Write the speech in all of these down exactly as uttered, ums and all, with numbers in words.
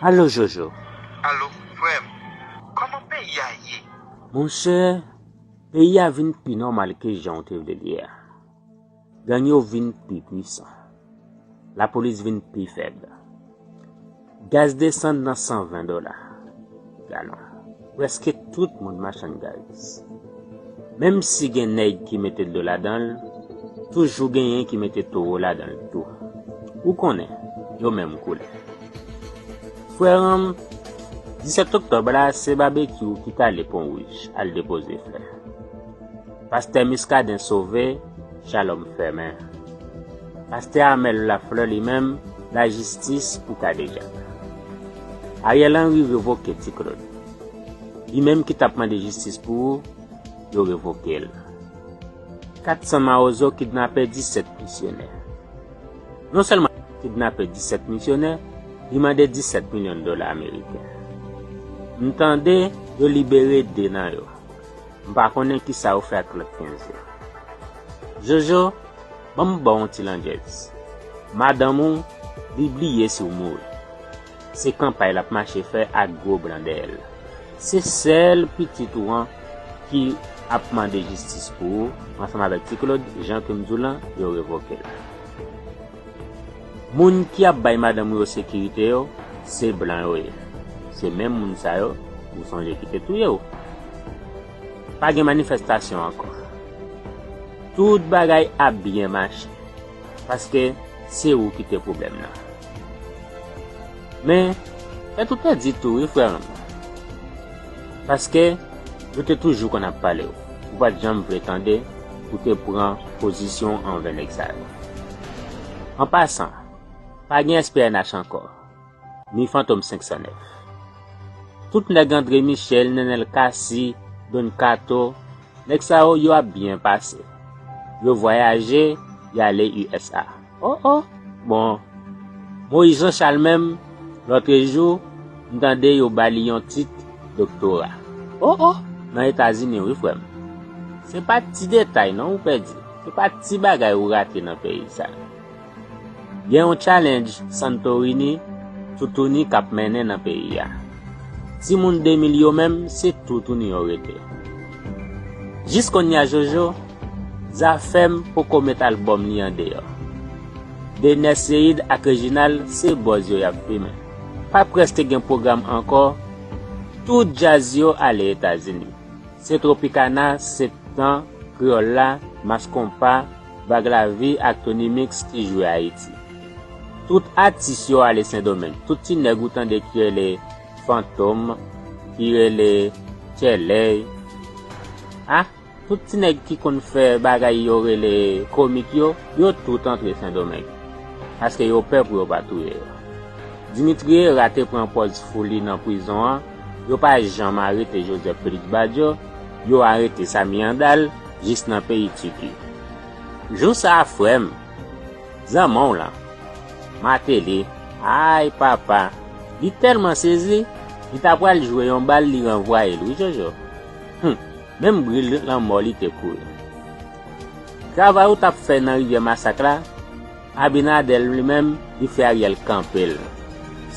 Alo, Jojo. Alo, frè m. Kòman peyi a ye? Monchè, peyi a vin pi nòmal ke jan w te vle li a. Gang yo vin pi pwisan. Lapolis vin pi fèb. Gaz desann nan san ven dola galon. Prèske tout moun machann gaz. Menm si gen nèg ki mete dlo ladan l, toujou genyen ki mete towo ladan l tou. Ou konnen, yo menm koulè. Frè m, disèt oktòb la, se Babekyou ki t ale Pon Wouj al depoze flè. Pastè Muscadin sove, Shalom fèmen. Pastè Amel Lafleur li menm, lajistis pou Kadejak. Ariel Henry revoke Ti Claude. Li menm ki t ap mande jistis pou ou, yo revoke l. Kat san mawozo kidnape disèt misyonè. Non sèlman kidnape disèt misyonè, li mande disèt milyon dola ameriken. M tande yo libere de nan yo. M pa konnen kisa yo fè ak lòt kenz yo. Jojo, ban m ba w yon ti landjèz. Madanm ou, li bliye si w mouri. Se kanpay l ap mache fè ak gwo blan dèyè l. Se sèl pitit ou an ki ap mande jistis pou ou, ansanm avèk Ti Claude, jan ke m di w lan, yo revoke l. Moun ki ap bay madanm ou yo sekirite yo, se blan yo ye. Se menm moun sa yo, ou sonje ki te touye w. Pa gen manifestasyon ankò. Tout bagay ap byen mache. Paske se ou ki te pwoblèm nan. Men, tèt ou te di tou wi, frè m. Paske yo te toujou konn ap pale w. Ou pa t janm vle tande pou te pran pozisyon anvè nèg sa yo. An pasan, pa gen S P N H ankò, ni Fantom senk san nèf. Tout nèg André Michel, Nenel Cassy, Don Kato, nèg sa yo, yo ap byen pase. Yo vwayaje, y ale U S A. Oh, oh, bon. Moïse Jean Charles menm, lòtrejou, m tande yo ba li yon tit doktora. Oh, oh, nan Etazini, wi, frè m. Se pa ti detay, non, ou pèdi. Se pa ti bagay ou rate nan peyi sa. Gen yon challenge Santorini, Toutouni k ap mennen nan peyi a. Timoun de mil yo menm, se Toutouni yo rete. Jis kounye a, Jojo, Zafèm poko met albòm li an deyò. Dener Ceide ak Reginald, se bòz yo y ap fimen. Pa prèske gen pwogram ankò, tout djaz yo ale Etazini. Se Tropicana, Septan, Kreyòl la, Mas Konpa, Vag Lavi ak Tony Mix ki jwe Ayiti. Tout atis yo ale Sendomeng. Tout ti nèg ou tande ki rele Fantom, ki rele Tchèlèy. Ah, tout ti nèg ki konn fè bagay yo rele komik yo, yo tout antre Sendomeng. Paske yo pè pou yo pa touye yo. Dimitri Hérard te pran pòz fou li nan prizon an, yo pa janm arete Joseph Félix Badio, yo arete Samy Handal jis nan peyi Tiki. Jou sa a, frè m, zanmi w lan, Martelly, ay papa, li tèlman sezi, li ta pral jwe yon bal, li ranvwaye l wi, Jojo. Hum, menm bri lanmò li te kouri. Travay ou t ap fè nan Rivyè Masak la, Abinader li menm, li fè Ariel kanpe l.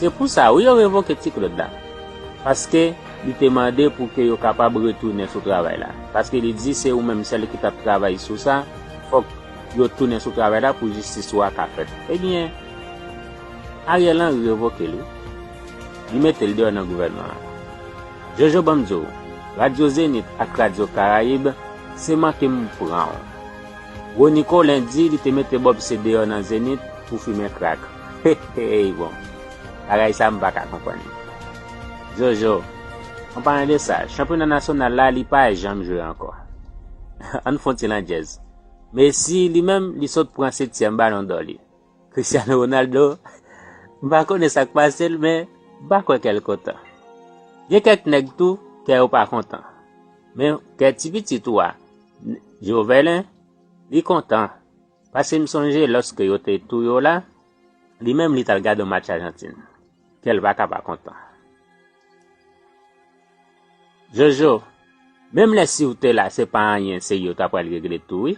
Se pou sa wi yo revoke Ti Claude la. Paske li te mande pou ke yo kapab retounen sou travay la. Paske li di se ou menm sèl ki t ap travay sou sa, fòk yo tounen sou travay la pou jistis ou a ka fèt. Ebyen, Ariel Henry revoke l wi. Li mete l deyò nan gouvènman an. Jojo, ban m di w, Radyo Zenith ak Radyo Karayib, se manke m pran w. Rony Colin di li te mete Bob C deyò nan Zenith pou fimen krak. Hey, hey, bon. Bagay sa m pa ka konprann li. Jojo, an palan de sa, chanpyona nasyonal la, li pa janm jwe ankò. Ann fè yon ti landjèz. Messi, li menm, li sot pran setyèm Ballon d'Or li. Cristiano Ronaldo, m pa konnen sa k pase l, men m pa kwè kè l kontan. Gen kèk nèg tou, kè yo pa kontan. Men kè ti pitit ou a, Jovelin, li kontan. Paske m sonje lòske yo te touye w la, li menm li t al gade yon match Ajantin. Kè l pa ka pa kontan. Jojo, menm lè si w te la, se pa anyen serye w ta pral regle tou wi.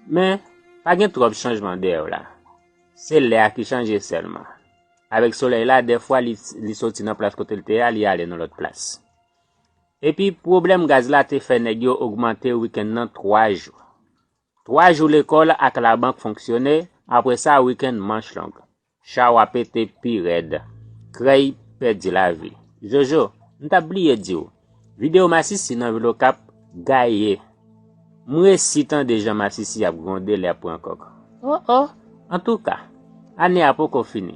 Men, pa gen twòp chanjman dèyè w la. Se lè a ki chanje sèlman. Avèk solèy la, dèfwa li, li soti nan plas kote l te a, li ale nan lòt plas. Epi pwoblèm gaz la te fè nèg yo ogmante wikenn nan twa jou. Twa jou lekòl ak labank fonksyone, apre sa wikenn manch long. Chawa pete pi rèd. Krèy pèdi lavi. Jojo, m t ap bliye di w, videyo masisi nan vil Okap gaye. M resi tande jan masisi ap gwonde lè ap pran kòk. Oh oh! Antouka, ane a poko fini.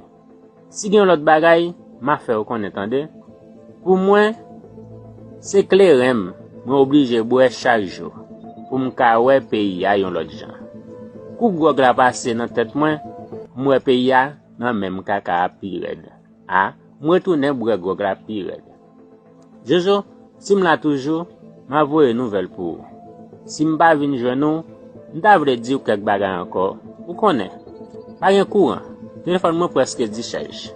Si gen yon lòt bagay, m a fè w konnen tande. Pou mwen, se kleren m mwen oblije bwè chak jou pou m ka wè peyi a yon lòt jan. Kou gwòg la pase nan tèt mwen, m wè peyi a nan menm kaka a pi rèd. A, m retounen bwè gwòg la pi rèd. Jojo, si m la toujou, m a voye nouvèl pou ou. Si m pa vin jwenn ou, m ta vle di w kèk bagay ankò. Ou konnen, pa gen kouran, telefòn mwen prèske dichaj.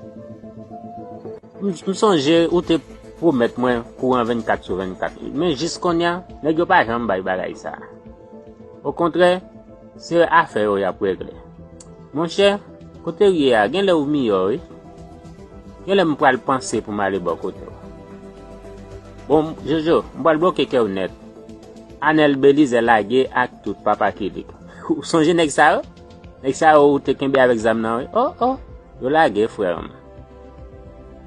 M, m sonje ou te pwomèt mwen kouran vennkat sou vennkat, men jis kounye a, nèg yo pa janm bay bagay sa a. Okontrè, se afè yo y ap regle. Monchè, kote w ye a, genlè ou miyò, wi. Genlè m pral panse pou m ale bò kote w. Bon, Jojo, m pral bloke kè w nèt. Anèl Belize lage ak tout papa Kilik. Ou sonje nèg sa yo? Nèg sa yo ou te kenbe avèk zam nan, wi. Oh, oh, yo lage, frè m.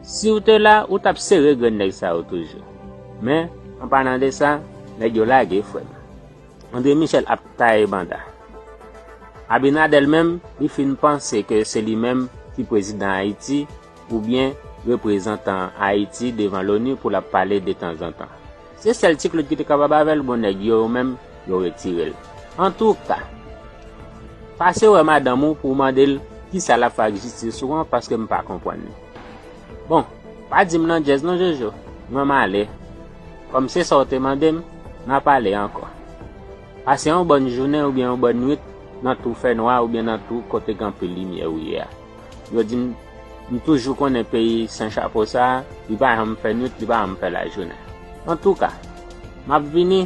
Si w te la, ou t ap sere grenn nèg sa yo toujou. Men, an palan de sa, nèg yo lage, frè m. André Michel ap taye banda. Abinader menm, li fin panse ke se li menm ki prezidan Ayiti oubyen reprezantan Ayiti devan loni pou l ap pale detanzantan. Se sèl Ti Claude ki te kapab avè l, bon nèg yo, yo menm, yo retire l. Antouka, pase wè madanm ou pou w mande l kisa l ap fè ak jistis ou an, paske m pa konprann li. Bon, pa di m nan djèz non, Jojo. Mwen m ale. Kòm se sa w te mande m, n a pale ankò. Pase yon bòn jounen oubyen yon bòn nwit nan twou fènwa oubyen nan twou kote gen anpil limyè ou ye a. Yo di m, m toujou konnen peyi san chapo sa a, li pa janm fè nwit, li pa janm fè lajounen. Antouka, m ap vini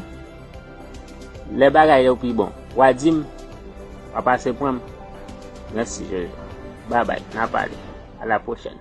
lè bagay yo pi bon. W a di m, w a pase pran m. Mèsi, Jojo. Babay, n a pale. A la pwochèn.